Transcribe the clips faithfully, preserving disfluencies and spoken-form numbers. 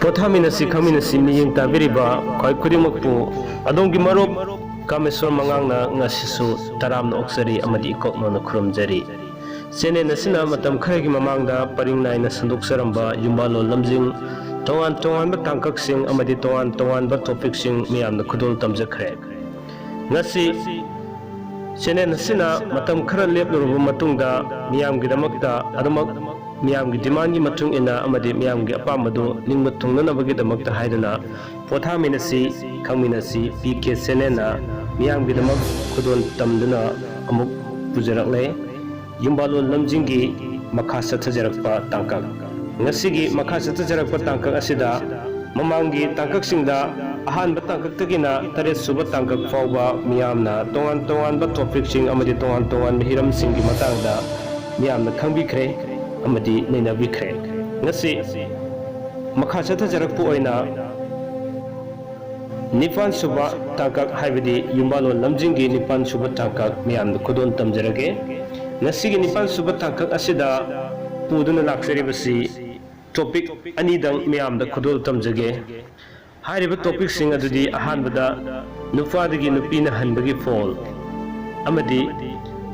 ꯄꯣꯊꯥꯃꯤꯟꯅꯁꯤ ꯈꯪꯃꯤꯟꯅꯁꯤ ꯃꯤꯠꯌꯦꯡ ꯇꯥꯕꯤꯔꯤꯕ ꯈ꯭ꯋꯥꯏ ꯈꯨꯗꯤꯡꯃꯛꯄꯨ ꯑꯗꯣꯝꯒꯤ ꯃꯔꯨꯞ ꯀꯥꯃꯦꯁꯣꯔ ꯃꯉꯥꯡꯅ ꯉꯁꯤꯁꯨ ꯇꯔꯥꯝꯅ ꯑꯣꯛꯆꯔꯤ ꯑꯃꯗꯤ ꯏꯀꯣꯛꯅꯧꯅ ꯈꯨꯔꯨꯝꯖꯔꯤ꯫ ꯆꯦꯅꯦꯜ ꯑꯁꯤꯅ ꯃꯇꯝ ꯈꯔꯒꯤ ꯃꯃꯥꯡꯗ ꯄꯔꯤꯡ ꯅꯥꯏꯅ ꯁꯟꯗꯣꯛꯆꯔꯝꯕ ꯌꯨꯝꯕꯥꯜꯂꯣꯟ ꯂꯝꯖꯤꯡ, ꯇꯣꯉꯥꯟ ꯇꯣꯉꯥꯟꯕ ꯇꯥꯡꯀꯛꯁꯤꯡ ꯑꯃꯗꯤ ꯇꯣꯉꯥꯟ ꯇꯣꯉꯥꯟꯕ ꯇꯣꯄꯤꯛꯁꯤꯡ ꯃꯤꯌꯥꯝꯅ ꯈꯨꯗꯣꯜ ꯇꯝꯖꯈ꯭ꯔꯦ꯫ ꯉꯁꯤ ꯆꯦꯅꯦꯜ ꯑꯁꯤꯅ ꯃꯇꯝ ꯈꯔ ꯂꯦꯞꯂꯨꯔꯕ ꯃꯇꯨꯡꯗ ꯃꯤꯌꯥꯝꯒꯤꯗꯃꯛꯇ ꯑꯗꯨꯃꯛ ꯃꯤꯌꯥꯝꯒꯤ ꯗꯤꯃꯥꯟꯒꯤ ꯃꯇꯨꯡ ꯏꯟꯅ ꯑꯃꯗꯤ ꯃꯤꯌꯥꯝꯒꯤ ꯑꯄꯥꯝꯕꯗꯨ ꯅꯤꯡꯕ ꯊꯨꯡꯅꯅꯕꯒꯤꯗꯃꯛꯇ ꯍꯥꯏꯗꯨꯅ ꯄꯣꯊꯥꯃꯤꯟꯅꯁꯤ ꯈꯪꯃꯤꯟꯅꯁꯤ ꯄꯤ ꯀꯦ ꯆꯦꯅꯦꯜꯅ ꯃꯤꯌꯥꯝꯒꯤꯗꯃꯛ ꯈꯨꯗꯣꯜ ꯇꯝꯗꯨꯅ ꯑꯃꯨꯛ ꯄꯨꯖꯔꯛꯂꯦ꯫ ꯌꯨꯝꯕꯥꯂꯣꯟ ꯂꯝꯖꯤꯡꯒꯤ ꯃꯈꯥ ꯆꯠꯊꯖꯔꯛꯄ ꯇꯥꯡꯀꯛ꯫ ꯉꯁꯤꯒꯤ ꯃꯈꯥ ꯆꯠꯊꯖꯔꯛꯄ ꯇꯥꯡꯀꯛ ꯑꯁꯤꯗ ꯃꯃꯥꯡꯒꯤ ꯇꯥꯡꯀꯛꯁꯤꯡꯗ ꯑꯍꯥꯟꯕ ꯇꯥꯡꯀꯛꯇꯒꯤꯅ ꯇꯔꯦꯠ ꯁꯨꯕ ꯇꯥꯡꯀꯛ ꯐꯥꯎꯕ ꯃꯤꯌꯥꯝꯅ ꯇꯣꯉꯥꯟ ꯇꯣꯉꯥꯟꯕ ꯇꯣꯄꯤꯛꯁꯤꯡ ꯑꯃꯗꯤ ꯇꯣꯉꯥꯟ ꯇꯣꯉꯥꯟꯕ ꯍꯤꯔꯝꯁꯤꯡꯒꯤ ꯃꯇꯥꯡꯗ ꯃꯤꯌꯥꯝꯅ ꯈꯪꯕꯤꯈ꯭ꯔꯦ ꯑꯃꯗꯤ ꯅꯩꯅꯕꯤꯈ꯭ꯔꯦ꯫ ꯉꯁꯤ ꯃꯈꯥ ꯆꯠꯊꯖꯔꯛꯄ ꯑꯣꯏꯅ ꯅꯤꯄꯥꯟ ꯁꯨꯕ ꯇꯥꯡꯀꯛ ꯍꯥꯏꯕꯗꯤ ꯌꯨꯝꯕꯥꯂꯣꯟ ꯂꯝꯖꯤꯡꯒꯤ ꯅꯤꯄꯥꯟ ꯁꯨꯕ ꯇꯥꯡꯀꯛ ꯃꯤꯌꯥꯝꯗ ꯈꯨꯗꯣꯜ ꯇꯝꯖꯔꯒꯦ꯫ ꯉꯁꯤꯒꯤ ꯅꯤꯄꯥꯟ ꯁꯨꯕ ꯇꯥꯡꯀꯛ ꯑꯁꯤꯗ ꯄꯨꯗꯨꯅ ꯂꯥꯛꯆꯔꯤꯕꯁꯤ ꯇꯣꯄꯤꯛ ꯑꯅꯤꯗꯪ ꯃꯤꯌꯥꯝꯗ ꯈꯨꯗꯣꯜ ꯇꯝꯖꯒꯦ꯫ ꯍꯥꯏꯔꯤꯕ ꯇꯣꯄꯤꯛꯁꯤꯡ ꯑꯗꯨꯗꯤ ꯑꯍꯥꯟꯕꯗ ꯅꯨꯄꯥꯗꯒꯤ ꯅꯨꯄꯤꯅ ꯍꯟꯕꯒꯤ ꯐꯣꯜ ꯑꯃꯗꯤ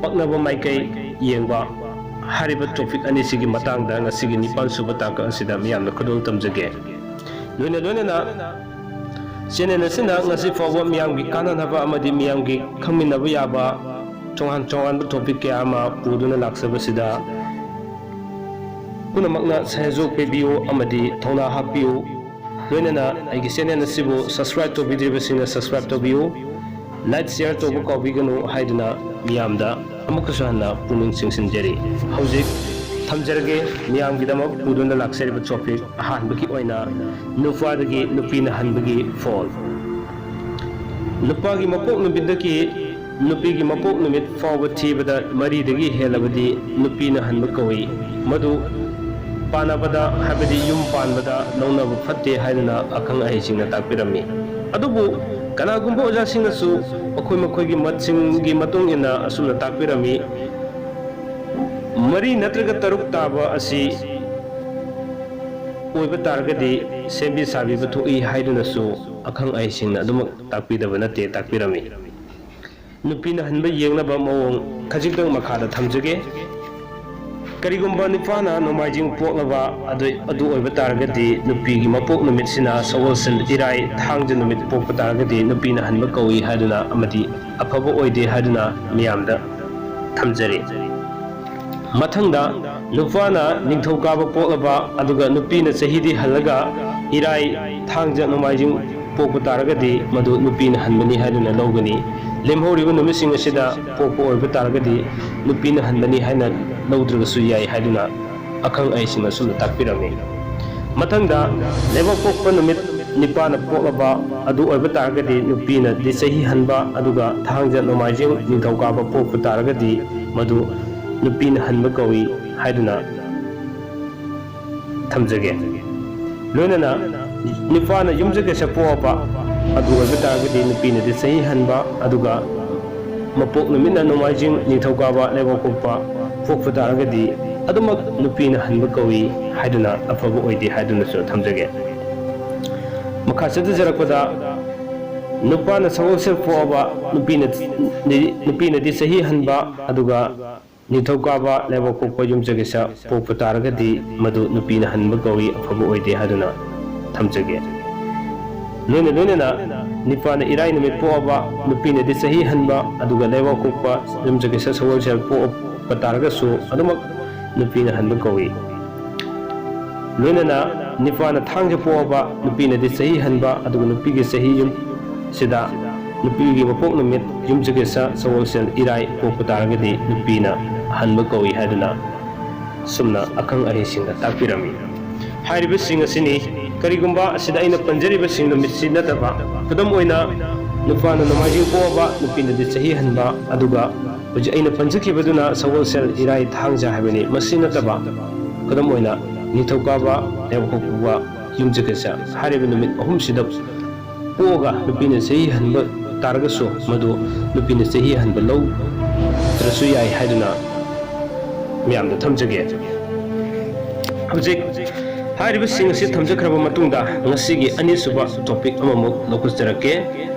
ꯄꯛꯅꯕ ꯃꯥꯏꯀꯩ ꯌꯦꯡꯕ ꯍꯥꯏꯔꯤꯕ ꯇꯣꯄꯤꯛ ꯑꯅꯤꯁꯤꯒꯤ ꯃꯇꯥꯡꯗ ꯉꯁꯤꯒꯤ ꯅꯤꯄꯥꯟ ꯁꯨꯕ ꯇꯥꯡꯀꯛ ꯑꯁꯤꯗ ꯃꯤꯌꯥꯝꯗ ꯈꯨꯗꯣꯜ ꯇꯝꯖꯒꯦ꯫ ꯂꯣꯏꯅ ꯂꯣꯏꯅꯅ ꯆꯦꯅꯦꯜ ꯑꯁꯤꯅ ꯉꯁꯤ ꯐꯥꯎꯕ ꯃꯤꯌꯥꯝꯒꯤ ꯀꯥꯟꯅꯅꯕ ꯑꯃꯗꯤ ꯃꯤꯌꯥꯝꯒꯤ ꯈꯪꯃꯤꯟꯅꯕ ꯌꯥꯕ ꯇꯣꯉꯥꯟ ꯇꯣꯉꯥꯟꯕ ꯇꯣꯄꯤꯛ ꯀꯌꯥ ꯑꯃ ꯄꯨꯗꯨꯅ ꯂꯥꯛꯆꯕꯁꯤꯗ ꯄꯨꯝꯅꯃꯛꯅ ꯁꯍꯌꯣꯒ ꯄꯤꯕꯤꯌꯨ ꯑꯃꯗꯤ ꯊꯧꯅꯥ ꯍꯥꯞꯄꯤꯌꯨ꯫ ꯂꯣꯏꯅꯅ ꯑꯩꯒꯤ ꯆꯦꯅꯦꯜ ꯑꯁꯤꯕꯨ ꯁꯕꯁꯀ꯭ꯔꯥꯏꯕ ꯇꯧꯕꯤꯗ꯭ꯔꯤꯕꯁꯤꯡꯅ ꯁꯕꯁꯀ꯭ꯔꯥꯏꯕ ꯇꯧꯕꯤꯌꯨ꯫ ꯂꯥꯏꯛ ꯁꯤꯌꯔ ꯇꯧꯕ ꯀꯥꯎꯕꯤꯒꯅꯨ ꯍꯥꯏꯗꯨꯅ ꯃꯤꯌꯥꯝꯗ ꯑꯃꯨꯛꯀꯁꯨ ꯍꯟꯅ ꯄꯨꯛꯅꯤꯡ ꯆꯤꯡꯁꯤꯟꯖꯔꯤ꯫ ꯍꯧꯖꯤꯛ ꯊꯝꯖꯔꯒꯦ ꯃꯤꯌꯥꯝꯒꯤꯗꯃꯛ ꯄꯨꯗꯨꯅ ꯂꯥꯛꯆꯔꯤꯕ ꯇꯣꯄꯤꯛ ꯑꯍꯥꯟꯕꯒꯤ ꯑꯣꯏꯅ ꯅꯨꯄꯥꯗꯒꯤ ꯅꯨꯄꯤꯅ ꯍꯟꯕꯒꯤ ꯐꯣꯜ꯫ ꯅꯨꯄꯥꯒꯤ ꯃꯄꯣꯛ ꯅꯨꯃꯤꯠꯇꯒꯤ ꯅꯨꯄꯤꯒꯤ ꯃꯄꯣꯛ ꯅꯨꯃꯤꯠ ꯐꯥꯎꯕ ꯊꯤꯕꯗ ꯃꯔꯤꯗꯒꯤ ꯍꯦꯜꯂꯕꯗꯤ ꯅꯨꯄꯤꯅ ꯍꯟꯕ ꯀꯧꯏ꯫ ꯃꯗꯨ ꯄꯥꯟꯅꯕꯗ ꯍꯥꯏꯕꯗꯤ ꯌꯨꯝ ꯄꯥꯟꯕꯗ ꯂꯧꯅꯕ ꯐꯠꯇꯦ ꯍꯥꯏꯗꯨꯅ ꯑꯈꯪ ꯑꯍꯩꯁꯤꯡꯅ ꯇꯥꯛꯄꯤꯔꯝꯃꯤ꯫ ꯑꯗꯨꯕꯨ ꯀꯅꯥꯒꯨꯝꯕ ꯑꯣꯖꯥꯁꯤꯡꯅꯁꯨ ꯃꯈꯣꯏ ꯃꯈꯣꯏꯒꯤ ꯃꯠꯁꯤꯡꯒꯤ ꯃꯇꯨꯡ ꯏꯟꯅ ꯑꯁꯨꯝꯅ ꯇꯥꯛꯄꯤꯔꯝꯃꯤ, ꯃꯔꯤ ꯅꯠꯇ꯭ꯔꯒ ꯇꯔꯨꯛ ꯇꯥꯕ ꯑꯁꯤ ꯑꯣꯏꯕ ꯇꯥꯔꯒꯗꯤ ꯁꯦꯝꯕꯤ ꯁꯥꯕꯤꯕ ꯊꯣꯛꯏ ꯍꯥꯏꯗꯨꯅꯁꯨ ꯑꯈꯪ ꯑꯍꯩꯁꯤꯡꯅ ꯑꯗꯨꯃꯛ ꯇꯥꯛꯄꯤꯗꯕ ꯅꯠꯇꯦ, ꯇꯥꯛꯄꯤꯔꯝꯃꯤ꯫ ꯅꯨꯄꯤꯅ ꯍꯟꯕ ꯌꯦꯡꯅꯕ ꯃꯑꯣꯡ ꯈꯖꯤꯛꯇꯪ ꯃꯈꯥꯗ ꯊꯝꯖꯒꯦ꯫ ꯀꯔꯤꯒꯨꯝꯕ ꯅꯨꯄꯥꯅ ꯅꯣꯡꯃꯥꯏꯖꯤꯡ ꯄꯣꯛꯂꯕ ꯑꯗꯨ, ꯑꯗꯨ ꯑꯣꯏꯕ ꯇꯥꯔꯒꯗꯤ, ꯅꯨꯄꯤꯒꯤ ꯃꯄꯣꯛ ꯅꯨꯃꯤꯠꯁꯤꯅ ꯁꯒꯣꯜꯁꯦꯜ, ꯏꯔꯥꯏ, ꯊꯥꯡꯖ ꯅꯨꯃꯤꯠ ꯄꯣꯛꯄ ꯇꯥꯔꯒꯗꯤ ꯅꯨꯄꯤꯅ ꯍꯟꯕ ꯀꯧꯏ ꯍꯥꯏꯗꯨꯅ ꯑꯃꯗꯤ ꯑꯐꯕ ꯑꯣꯏꯗꯦ ꯍꯥꯏꯗꯨꯅ ꯃꯤꯌꯥꯝꯗ ꯊꯝꯖꯔꯤ꯫ ꯃꯊꯪꯗ, ꯅꯨꯄꯥꯅ ꯅꯤꯡꯊꯧꯀꯥꯕ ꯄꯣꯛꯂꯕ ꯑꯗꯨꯒ ꯅꯨꯄꯤꯅ ꯆꯍꯤꯗꯤ ꯍꯜꯂꯒ ꯏꯔꯥꯏ, ꯊꯥꯡꯖ, ꯅꯣꯡꯃꯥꯏꯖꯤꯡ ꯄꯣꯛꯄ ꯇꯥꯔꯒꯗꯤ ꯃꯗꯨ ꯅꯨꯄꯤꯅ ꯍꯟꯕꯅꯤ ꯍꯥꯏꯗꯨꯅ ꯂꯧꯒꯅꯤ꯫ ꯂꯦꯝꯍꯧꯔꯤꯕ ꯅꯨꯃꯤꯠꯁꯤꯡ ꯑꯁꯤꯗ ꯄꯣꯛꯄ ꯑꯣꯏꯕ ꯇꯥꯔꯒꯗꯤ ꯅꯨꯄꯤꯅ ꯍꯟꯕꯅꯤ ꯍꯥꯏꯅ ꯂꯧꯗ꯭ꯔꯒꯁꯨ ꯌꯥꯏ ꯍꯥꯏꯗꯨꯅ ꯑꯈꯪ ꯑꯍꯩꯁꯤꯡꯅ ꯑꯁꯨꯝꯅ ꯇꯥꯛꯄꯤꯔꯝꯃꯤ꯫ ꯃꯊꯪꯗ, ꯂꯩꯕꯥꯛꯄꯣꯛꯄ ꯅꯨꯃꯤꯠ ꯅꯤꯄꯥꯅ ꯄꯣꯛꯂꯕ ꯑꯗꯨ ꯑꯣꯏꯕ ꯇꯥꯔꯒꯗꯤ ꯅꯨꯄꯤꯅꯗꯤ ꯆꯍꯤ ꯍꯟꯕ, ꯑꯗꯨꯒ ꯊꯥꯡꯖ, ꯅꯣꯡꯃꯥꯏꯖꯤꯡ, ꯅꯤꯡꯊꯧꯀꯥꯕ ꯄꯣꯛꯄ ꯇꯥꯔꯒꯗꯤ ꯃꯗꯨ ꯅꯨꯄꯤꯅ ꯍꯟꯕ ꯀꯧꯏ ꯍꯥꯏꯗꯨꯅ ꯊꯝꯖꯒꯦ꯫ ꯂꯣꯏꯅꯅ ꯅꯨꯄꯥꯅ ꯌꯨꯝꯁꯀꯩꯁ ꯄꯣꯛꯑꯕ ꯑꯗꯨ ꯑꯣꯏꯕ ꯇꯥꯔꯒꯗꯤ ꯅꯨꯄꯤꯅꯗꯤ ꯆꯍꯤ ꯍꯟꯕ, ꯑꯗꯨꯒ ꯃꯄꯣꯛ ꯅꯨꯃꯤꯠꯅ ꯅꯣꯡꯃꯥꯏꯖꯤꯡ, ꯅꯤꯡꯊꯧꯀꯥꯕ, ꯂꯩꯕꯥꯛꯄꯣꯛꯄ ꯄꯣꯛꯄ ꯇꯥꯔꯒꯗꯤ ꯑꯗꯨꯃꯛ ꯅꯨꯄꯤꯅ ꯍꯟꯕ ꯀꯧꯏ ꯍꯥꯏꯗꯨꯅ ꯑꯐꯕ ꯑꯣꯏꯗꯦ ꯍꯥꯏꯗꯨꯅꯁꯨ ꯊꯝꯖꯒꯦ꯫ ꯃꯈꯥ ꯆꯠꯊꯖꯔꯛꯄꯗ, ꯅꯨꯄꯥꯅ ꯁꯒꯣꯜꯁꯦꯜ ꯄꯣꯛꯑꯕ ꯅꯨꯄꯤꯅ, ꯅꯨꯄꯤꯅꯗꯤ ꯆꯍꯤ ꯍꯟꯕ, ꯑꯗꯨꯒ ꯅꯤꯡꯊꯧꯀꯥꯕ, ꯂꯩꯕꯥꯛꯄꯣꯛꯄ, ꯌꯨꯝꯁꯀꯩꯁ ꯄꯣꯛꯄ ꯇꯥꯔꯒꯗꯤ ꯃꯗꯨ ꯅꯨꯄꯤꯅ ꯍꯟꯕ ꯀꯧꯏ, ꯑꯐꯕ ꯑꯣꯏꯗꯦ ꯍꯥꯏꯗꯨꯅ ꯊꯝꯖꯒꯦ꯫ ꯂꯣꯏꯅ ꯂꯣꯏꯅꯅ ꯅꯨꯄꯥꯅ ꯏꯔꯥꯏ ꯅꯨꯃꯤꯠ ꯄꯣꯛꯑꯕ ꯅꯨꯄꯤꯅꯗꯤ ꯆꯍꯤ ꯍꯟꯕ, ꯑꯗꯨꯒ ꯂꯩꯕꯥꯛꯄꯣꯛꯄ, ꯌꯨꯝꯁꯀꯩꯁ, ꯁꯒꯣꯜꯁꯦꯜ ꯄꯣꯛꯄ ꯇꯥꯔꯒꯁꯨ ꯑꯗꯨꯃꯛ ꯅꯨꯄꯤꯅ ꯍꯟꯕ ꯀꯧꯏ꯫ ꯂꯣꯏꯅꯅ ꯅꯨꯄꯥꯅ ꯊꯥꯡꯖ ꯄꯣꯛꯑꯕ ꯅꯨꯄꯤꯅꯗꯤ ꯆꯍꯤ ꯍꯟꯕ, ꯑꯗꯨꯒ ꯅꯨꯄꯤꯒꯤ ꯆꯍꯤ ꯌꯨꯝꯁꯤꯗ ꯅꯨꯄꯤꯒꯤ ꯃꯄꯣꯛ ꯅꯨꯃꯤꯠ, ꯌꯨꯝꯁꯀꯩꯁ, ꯁꯒꯣꯜꯁꯦꯜ, ꯏꯔꯥꯏ ꯄꯣꯛꯄ ꯇꯥꯔꯒꯗꯤ ꯅꯨꯄꯤꯅ ꯍꯟꯕ ꯀꯧꯏ ꯍꯥꯏꯗꯨꯅ ꯁꯨꯝꯅ ꯑꯈꯪ ꯑꯍꯩꯁꯤꯡꯅ ꯇꯥꯛꯄꯤꯔꯝꯃꯤ꯫ ꯍꯥꯏꯔꯤꯕꯁꯤꯡ ꯑꯁꯤꯅꯤ꯫ ꯀꯔꯤꯒꯨꯝꯕ ꯑꯁꯤꯗ ꯑꯩꯅ ꯄꯟꯖꯔꯤꯕꯁꯤꯡ ꯅꯨꯃꯤꯠꯁꯤ ꯅꯠꯇꯕ, ꯈꯨꯗꯝ ꯑꯣꯏꯅ, ꯅꯨꯄꯥꯅ ꯅꯣꯡꯃꯥꯏꯖꯤꯡ ꯄꯣꯛꯑꯕ ꯅꯨꯄꯤꯅꯗꯤ ꯆꯍꯤ ꯍꯟꯕ, ꯑꯗꯨꯒ ꯍꯧꯖꯤꯛ ꯑꯩꯅ ꯄꯟꯖꯈꯤꯕꯗꯨꯅ ꯁꯒꯣꯜꯁꯦꯜ, ꯏꯔꯥꯏ, ꯊꯥꯡꯖ ꯍꯥꯏꯕꯅꯤ꯫ ꯃꯁꯤ ꯅꯠꯇꯕ, ꯈꯨꯗꯝ ꯑꯣꯏꯅ, ꯅꯤꯡꯊꯧꯀꯥꯕ, ꯂꯩꯕꯥꯛꯄꯣꯛꯄ, ꯌꯨꯝꯁꯀꯩꯁ ꯍꯥꯏꯔꯤꯕ ꯅꯨꯃꯤꯠ ꯑꯍꯨꯝꯁꯤꯗ ꯄꯣꯛꯑꯒ ꯅꯨꯄꯤꯅ ꯆꯍꯤ ꯍꯟꯕ ꯇꯥꯔꯒꯁꯨ ꯃꯗꯨ ꯅꯨꯄꯤꯅ ꯆꯍꯤ ꯍꯟꯕ ꯂꯧꯗ꯭ꯔꯁꯨ ꯌꯥꯏ ꯍꯥꯏꯗꯨꯅ ꯃꯌꯥꯝꯗ ꯊꯝꯖꯒꯦ꯫ ꯍꯧꯖꯤꯛ ꯍꯥꯏꯔꯤꯕꯁꯤꯡ ꯑꯁꯤ ꯊꯝꯖꯈ꯭ꯔꯕ ꯃꯇꯨꯡꯗ, ꯉꯁꯤꯒꯤ ꯑꯅꯤꯁꯨꯕ topic ꯑꯃꯃꯨꯛ ꯂꯧꯈꯠꯆꯔꯛꯀꯦ꯫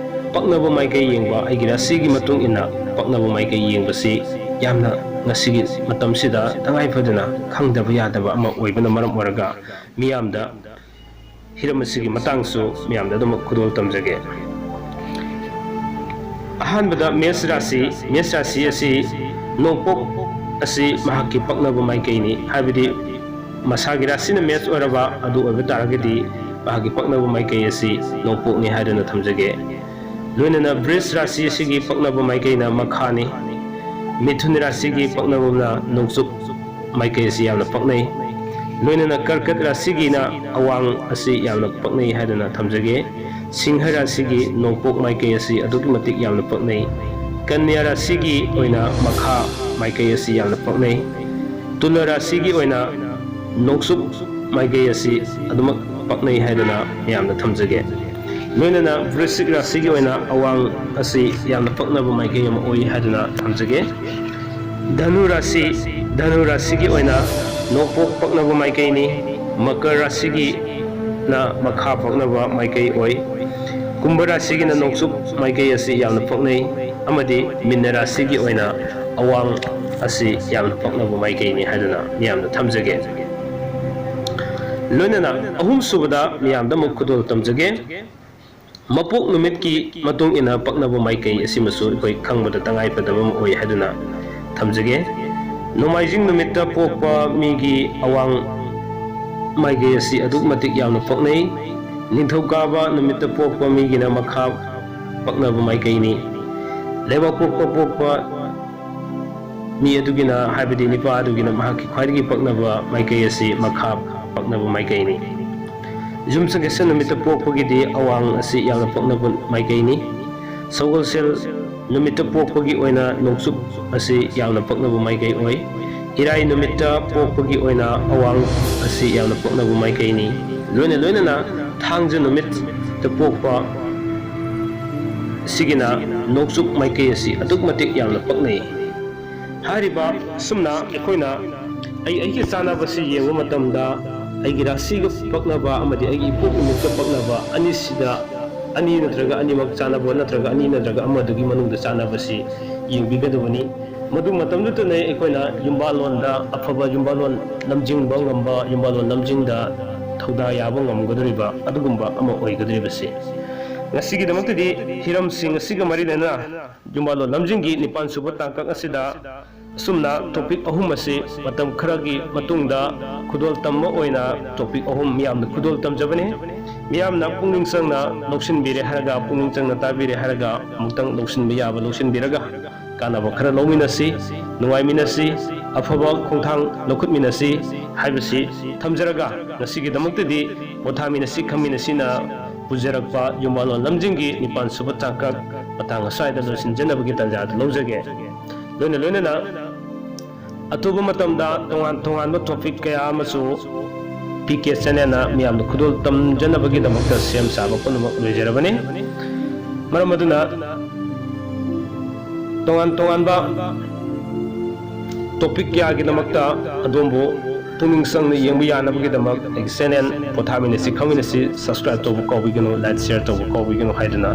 ꯄꯛꯅꯕ ꯃꯥꯏꯀꯩ ꯌꯦꯡꯕ꯫ ꯑꯩꯒꯤ ꯔꯥꯁꯤꯒꯤ ꯃꯇꯨꯡ ꯏꯟꯅ ꯄꯛꯅꯕ ꯃꯥꯏꯀꯩ ꯌꯦꯡꯕꯁꯤ ꯌꯥꯝꯅ ꯉꯁꯤꯒꯤ ꯃꯇꯝꯁꯤꯗ ꯇꯉꯥꯏ ꯐꯗꯅ ꯈꯪꯗꯕ ꯌꯥꯗꯕ ꯑꯃ ꯑꯣꯏꯕꯅ ꯃꯔꯝ ꯑꯣꯏꯔꯒ, ꯃꯤꯌꯥꯝꯗ ꯍꯤꯔꯝ ꯑꯁꯤꯒꯤ ꯃꯇꯥꯡꯁꯨ ꯃꯤꯌꯥꯝꯗ ꯑꯗꯨꯃꯛ ꯈꯨꯗꯣꯜ ꯇꯝꯖꯒꯦ꯫ ꯑꯍꯥꯟꯕꯗ ꯃꯦꯁ ꯔꯥꯁꯤ꯫ ꯃꯦꯁ ꯔꯥꯁꯤ ꯑꯁꯤ ꯅꯣꯡꯄꯣꯛ ꯑꯁꯤ ꯃꯍꯥꯛꯀꯤ ꯄꯛꯅꯕ ꯃꯥꯏꯀꯩꯅꯤ, ꯍꯥꯏꯕꯗꯤ ꯃꯁꯥꯒꯤ ꯔꯥꯁꯤꯅ ꯃꯦꯁ ꯑꯣꯏꯔꯕ ꯑꯗꯨ ꯑꯣꯏꯕ ꯇꯥꯔꯒꯗꯤ, ꯃꯍꯥꯛꯀꯤ ꯄꯛꯅꯕ ꯃꯥꯏꯀꯩ ꯑꯁꯤ ꯅꯣꯡꯄꯣꯛꯅꯤ ꯍꯥꯏꯗꯨꯅ ꯊꯝꯖꯒꯦ꯫ ꯂꯣꯏꯅꯅ ꯕ꯭ꯔꯤꯖ ꯔꯥꯁꯤ ꯑꯁꯤꯒꯤ ꯄꯛꯅꯕ ꯃꯥꯏꯀꯩꯅ ꯃꯈꯥꯅꯤ꯫ ꯃꯤꯊꯨꯟ ꯔꯥꯁꯤꯒꯤ ꯄꯛꯅꯕꯅ ꯅꯣꯡꯆꯨꯞ ꯃꯥꯏꯀꯩ ꯑꯁꯤ ꯌꯥꯝꯅ ꯄꯛꯅꯩ꯫ ꯂꯣꯏꯅꯅ ꯀꯔꯀꯠ ꯔꯥꯁꯤꯒꯤꯅ ꯑꯋꯥꯡ ꯑꯁꯤ ꯌꯥꯝꯅ ꯄꯛꯅꯩ ꯍꯥꯏꯗꯨꯅ ꯊꯝꯖꯒꯦ꯫ ꯁꯤꯡꯍ ꯔꯥꯁꯤꯒꯤ ꯅꯣꯡꯄꯣꯛ ꯃꯥꯏꯀꯩ ꯑꯁꯤ ꯑꯗꯨꯛꯀꯤ ꯃꯇꯤꯛ ꯌꯥꯝꯅ ꯄꯛꯅꯩ꯫ ꯀꯟꯌꯥ ꯔꯥꯁꯤꯒꯤ ꯑꯣꯏꯅ ꯃꯈꯥ ꯃꯥꯏꯀꯩ ꯑꯁꯤ ꯌꯥꯝꯅ ꯄꯛꯅꯩ꯫ ꯇꯨꯂꯥ ꯔꯥꯁꯤꯒꯤ ꯑꯣꯏꯅ ꯅꯣꯡꯆꯨꯞ ꯃꯥꯏꯀꯩ ꯑꯁꯤ ꯑꯗꯨꯃꯛ ꯄꯛꯅꯩ ꯍꯥꯏꯗꯨꯅ ꯃꯌꯥꯝꯗ ꯊꯝꯖꯒꯦ꯫ ꯂꯣꯏꯅꯅ ꯕ꯭ꯔꯤꯁꯤꯛ ꯔꯥꯁꯤꯒꯤ ꯑꯣꯏꯅ ꯑꯋꯥꯡ ꯑꯁꯤ ꯌꯥꯝꯅ ꯄꯛꯅꯕ ꯃꯥꯏꯀꯩ ꯑꯃ ꯑꯣꯏ ꯍꯥꯏꯗꯨꯅ ꯊꯝꯖꯒꯦ꯫ ꯙꯅꯨ ꯔꯥꯁꯤ, ꯙꯅꯨ ꯔꯥꯁꯤꯒꯤ ꯑꯣꯏꯅ ꯅꯣꯡꯄꯣꯛ ꯄꯛꯅꯕ ꯃꯥꯏꯀꯩꯅꯤ꯫ ꯃꯀꯔ ꯔꯥꯁꯤꯒꯤꯅ ꯃꯈꯥ ꯄꯛꯅꯕ ꯃꯥꯏꯀꯩ ꯑꯣꯏ꯫ ꯀꯨꯝꯚ ꯔꯥꯁꯤꯒꯤꯅ ꯅꯣꯡꯆꯨꯞ ꯃꯥꯏꯀꯩ ꯑꯁꯤ ꯌꯥꯝꯅ ꯄꯛꯅꯩ, ꯑꯃꯗꯤ ꯃꯤꯟꯅ ꯔꯥꯁꯤꯒꯤ ꯑꯣꯏꯅ ꯑꯋꯥꯡ ꯑꯁꯤ ꯌꯥꯝꯅ ꯄꯛꯅꯕ ꯃꯥꯏꯀꯩꯅꯤ ꯍꯥꯏꯗꯨꯅ ꯃꯤꯌꯥꯝꯗ ꯊꯝꯖꯒꯦ꯫ ꯂꯣꯏꯅꯅ ꯑꯍꯨꯝꯁꯨꯕꯗ ꯃꯤꯌꯥꯝꯗ ꯑꯃꯨꯛ ꯈꯨꯗꯣꯜ ꯇꯝꯖꯒꯦ꯫ ꯃꯄꯣꯛ ꯅꯨꯃꯤꯠꯀꯤ ꯃꯇꯨꯡ ꯏꯟꯅ ꯄꯛꯅꯕ ꯃꯥꯏꯀꯩ ꯑꯁꯤꯃꯁꯨ ꯑꯩꯈꯣꯏ ꯈꯪꯕꯗ ꯇꯉꯥꯏ ꯐꯗꯕ ꯑꯃ ꯑꯣꯏ ꯍꯥꯏꯗꯨꯅ ꯊꯝꯖꯒꯦ꯫ ꯅꯣꯡꯃꯥꯏꯖꯤꯡ ꯅꯨꯃꯤꯠꯇ ꯄꯣꯛꯄ ꯃꯤꯒꯤ ꯑꯋꯥꯡ ꯃꯥꯏꯀꯩ ꯑꯁꯤ ꯑꯗꯨꯛꯀꯤ ꯃꯇꯤꯛ ꯌꯥꯝꯅ ꯄꯛꯅꯩ꯫ ꯅꯤꯡꯊꯧꯀꯥꯕ ꯅꯨꯃꯤꯠꯇ ꯄꯣꯛꯄ ꯃꯤꯒꯤꯅ ꯃꯈꯥ ꯄꯛꯅꯕ ꯃꯥꯏꯀꯩꯅꯤ꯫ ꯂꯩꯕꯥꯛꯄꯣꯛꯄ ꯄꯣꯛꯄ ꯃꯤ ꯑꯗꯨꯒꯤꯅ, ꯍꯥꯏꯕꯗꯤ ꯅꯤꯄꯥ ꯑꯗꯨꯒꯤꯅ ꯃꯍꯥꯛꯀꯤ ꯈ꯭ꯋꯥꯏꯗꯒꯤ ꯄꯛꯅꯕ ꯃꯥꯏꯀꯩ ꯑꯁꯤ ꯃꯈꯥ ꯄꯛꯅꯕ ꯃꯥꯏꯀꯩꯅꯤ꯫ ꯌꯨꯝꯁꯀꯩꯁ ꯅꯨꯃꯤꯠꯇ ꯄꯣꯛꯄꯒꯤꯗꯤ ꯑꯋꯥꯡ ꯑꯁꯤ ꯌꯥꯝꯅ ꯄꯛꯅꯕ ꯃꯥꯏꯀꯩꯅꯤ꯫ ꯁꯒꯣꯜꯁꯦꯜ ꯅꯨꯃꯤꯠꯇ ꯄꯣꯛꯄꯒꯤ ꯑꯣꯏꯅ ꯅꯣꯡꯆꯨꯞ ꯑꯁꯤ ꯌꯥꯝꯅ ꯄꯛꯅꯕ ꯃꯥꯏꯀꯩ ꯑꯣꯏ꯫ ꯏꯔꯥꯏ ꯅꯨꯃꯤꯠꯇ ꯄꯣꯛꯄꯒꯤ ꯑꯣꯏꯅ ꯑꯋꯥꯡ ꯑꯁꯤ ꯌꯥꯝꯅ ꯄꯛꯅꯕ ꯃꯥꯏꯀꯩꯅꯤ꯫ ꯂꯣꯏꯅ ꯂꯣꯏꯅꯅ ꯊꯥꯡꯖ ꯅꯨꯃꯤꯠꯇ ꯄꯣꯛꯄ ꯁꯤꯒꯤꯅ ꯅꯣꯡꯆꯨꯞ ꯃꯥꯏꯀꯩ ꯑꯁꯤ ꯑꯗꯨꯛꯀꯤ ꯃꯇꯤꯛ ꯌꯥꯝꯅ ꯄꯛꯅꯩ꯫ ꯍꯥꯏꯔꯤꯕ ꯑꯁꯨꯝꯅ ꯑꯩꯈꯣꯏꯅ ꯑꯩ ꯑꯩꯒꯤ ꯆꯥꯟꯅꯕꯁꯤ ꯌꯦꯡꯕ ꯃꯇꯝꯗ, ꯑꯩꯒꯤ ꯔꯥꯁꯤꯒ ꯄꯛꯅꯕ ꯑꯃꯗꯤ ꯑꯩꯒꯤ ꯏꯄꯣꯛ ꯅꯨꯃꯤꯠꯀ ꯄꯛꯅꯕ ꯑꯅꯤꯁꯤꯗ ꯑꯅꯤ ꯅꯠꯇ꯭ꯔꯒ ꯑꯅꯤꯃꯛ ꯆꯥꯟꯅꯕ ꯅꯠꯇ꯭ꯔꯒ ꯑꯅꯤ ꯅꯠꯇ꯭ꯔꯒ ꯑꯃꯗꯨꯒꯤ ꯃꯅꯨꯡꯗ ꯆꯥꯟꯅꯕꯁꯤ ꯌꯦꯡꯕꯤꯒꯗꯕꯅꯤ꯫ ꯃꯗꯨ ꯃꯇꯝꯗꯨꯗꯅꯦ ꯑꯩꯈꯣꯏꯅ ꯌꯨꯝꯕꯥꯜꯂꯣꯟꯗ ꯑꯐꯕ ꯌꯨꯝꯕꯥꯜꯂꯣꯟ ꯂꯝꯖꯤꯡꯕ ꯉꯝꯕ, ꯌꯨꯝꯕꯥꯜꯂꯣꯟ ꯂꯝꯖꯤꯡꯗ ꯊꯧꯗꯥ ꯌꯥꯕ ꯉꯝꯒꯗꯧꯔꯤꯕ ꯑꯗꯨꯒꯨꯝꯕ ꯑꯃ ꯑꯣꯏꯒꯗꯧꯔꯤꯕꯁꯤ꯫ ꯉꯁꯤꯒꯤꯗꯃꯛꯇꯗꯤ ꯍꯤꯔꯝꯁꯤꯡ ꯑꯁꯤꯒ ꯃꯔꯤ ꯂꯩꯅꯅ ꯌꯨꯝꯕꯥꯜꯂꯣꯟ ꯂꯝꯖꯤꯡꯒꯤ ꯅꯤꯄꯥꯟ ꯁꯨꯕ ꯇꯥꯡꯀꯛ ꯑꯁꯤꯗ ꯑꯁꯨꯝꯅ topic ꯑꯍꯨꯝ ꯑꯁꯤ ꯃꯇꯝ ꯈꯔꯒꯤ ꯃꯇꯨꯡꯗ ꯈꯨꯗꯣꯜ ꯇꯝꯕ ꯑꯣꯏꯅ topic ꯑꯍꯨꯝ ꯃꯤꯌꯥꯝꯗ ꯈꯨꯗꯣꯜ ꯇꯝꯖꯕꯅꯤ꯫ ꯃꯤꯌꯥꯝꯅ ꯄꯨꯛꯅꯤꯡ ꯆꯪꯅ ꯂꯧꯁꯤꯟꯕꯤꯔꯦ ꯍꯥꯏꯔꯒ, ꯄꯨꯛꯅꯤꯡ ꯆꯪꯅ ꯇꯥꯕꯤꯔꯦ ꯍꯥꯏꯔꯒ ꯑꯃꯨꯛꯇꯪ ꯂꯧꯁꯤꯟꯕ ꯌꯥꯕ ꯂꯧꯁꯤꯟꯕꯤꯔꯒ ꯀꯥꯟꯅꯕ ꯈꯔ ꯂꯧꯃꯤꯟꯅꯁꯤ, ꯅꯨꯡꯉꯥꯏꯃꯤꯟꯅꯁꯤ, ꯑꯐꯕ ꯈꯣꯡꯊꯥꯡ ꯂꯧꯈꯠꯃꯤꯟꯅꯁꯤ ꯍꯥꯏꯕꯁꯤ ꯊꯝꯖꯔꯒ, ꯉꯁꯤꯒꯤꯗꯃꯛꯇꯗꯤ ꯄꯣꯊꯥꯃꯤꯟꯅꯁꯤ ꯈꯪꯃꯤꯟꯅꯁꯤꯅ ꯄꯨꯖꯔꯛꯄ ꯌꯨꯝꯕꯥꯜꯂꯣꯟ ꯂꯝꯖꯤꯡꯒꯤ ꯅꯤꯄꯥꯟ ꯁꯨꯕ ꯇꯥꯡꯀꯛ ꯃꯇꯥꯡ ꯑꯁ꯭ꯋꯥꯏꯗ ꯂꯣꯏꯁꯤꯟꯖꯅꯕꯒꯤ ꯇꯥꯟꯖꯥ ꯑꯗꯨ ꯂꯧꯖꯒꯦ꯫ ꯂꯣꯏꯅ ꯂꯣꯏꯅꯅ ꯑꯊꯨꯕ ꯃꯇꯝꯗ ꯇꯣꯉꯥꯟ ꯇꯣꯉꯥꯟꯕ topic ꯀꯌꯥ ꯑꯃꯁꯨ ꯄꯤ ꯀꯦ channelꯅ ꯃꯤꯌꯥꯝꯗ ꯈꯨꯗꯣꯜ ꯇꯝꯖꯅꯕꯒꯤꯗꯃꯛꯇ ꯁꯦꯝ ꯁꯥꯕ ꯄꯨꯝꯅꯃꯛ ꯂꯣꯏꯖꯔꯕꯅꯤ꯫ ꯃꯔꯝ ꯑꯗꯨꯅ ꯇꯣꯉꯥꯟ ꯇꯣꯉꯥꯟꯕ topic ꯀꯌꯥꯒꯤꯗꯃꯛꯇ ꯑꯗꯣꯝꯕꯨ ꯄꯨꯛꯅꯤꯡ ꯆꯪꯅ ꯌꯦꯡꯕ ꯌꯥꯅꯕꯒꯤꯗꯃꯛ ꯑꯩꯒꯤ channel ꯄꯣꯊꯥꯃꯤꯟꯅꯁꯤ ꯈꯪꯃꯤꯟꯅꯁꯤ subscribe ꯇꯧꯕ ꯀꯥꯎꯕꯤꯒꯅꯨ, like share ꯇꯧꯕ ꯀꯥꯎꯕꯤꯒꯅꯨ ꯍꯥꯏꯗꯨꯅ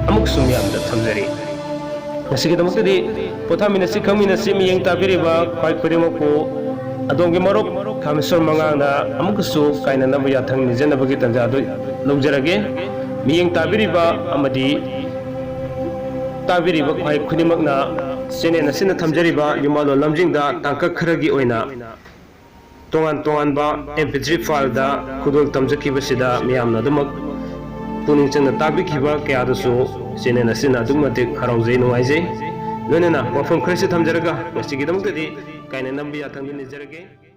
ꯑꯃꯨꯛꯁꯨ ꯃꯤꯌꯥꯝꯗ ꯊꯝꯖꯔꯤ꯫ ꯉꯁꯤꯒꯤꯗꯃꯛꯇꯗꯤ ꯄꯣꯊꯥꯃꯤꯟꯅꯁꯤ ꯈꯪꯃꯤꯟꯅꯁꯤ ꯃꯤꯠꯌꯦꯡ ꯇꯥꯕꯤꯔꯤꯕ ꯈ꯭ꯋꯥꯏ ꯈꯨꯗꯤꯡꯃꯛꯄꯨ ꯑꯗꯣꯝꯒꯤ ꯃꯔꯨꯞ ꯈꯥꯃꯦꯁꯣꯔ ꯃꯉꯥꯡꯅ ꯑꯃꯨꯛꯀꯁꯨ ꯀꯥꯏꯅꯅꯕ ꯌꯥꯊꯪ ꯅꯤꯖꯅꯕꯒꯤ ꯇꯥꯟꯖꯥ ꯑꯗꯨ ꯂꯧꯖꯔꯒꯦ꯫ ꯃꯤꯠꯌꯦꯡ ꯇꯥꯕꯤꯔꯤꯕ ꯑꯃꯗꯤ ꯇꯥꯕꯤꯔꯤꯕ ꯈ꯭ꯋꯥꯏ ꯈꯨꯗꯤꯡꯃꯛꯅ channel ꯑꯁꯤꯅ ꯊꯝꯖꯔꯤꯕ ꯌꯨꯝꯕꯥꯜꯂꯣꯟ ꯂꯝꯖꯤꯡꯗ ꯇꯥꯡꯀꯛ ꯈꯔꯒꯤ ꯑꯣꯏꯅ ꯇꯣꯉꯥꯟ ꯇꯣꯉꯥꯟꯕ MP three fileꯗ ꯈꯨꯗꯣꯜ ꯇꯝꯖꯈꯤꯕꯁꯤꯗ ꯃꯤꯌꯥꯝꯅ ꯑꯗꯨꯃꯛ ꯄꯨꯛꯅꯤꯡ ꯆꯪꯅ ꯇꯥꯕꯤꯈꯤꯕ ꯀꯌꯥꯗꯁꯨ channel ꯑꯁꯤꯅ ꯑꯗꯨꯛꯀꯤ ꯃꯇꯤꯛ ꯍꯔꯥꯎꯖꯩ, ꯅꯨꯡꯉꯥꯏꯖꯩ꯫ ꯂꯣꯏꯅꯅ ꯋꯥꯐꯝ ꯈꯔꯁꯨ ꯊꯝꯖꯔꯒ ꯉꯁꯤꯒꯤꯗꯃꯛꯇꯗꯤ ꯀꯥꯏꯅꯅꯕ ꯌꯥꯊꯪꯗꯤ ꯅꯤꯖꯔꯒꯦ꯫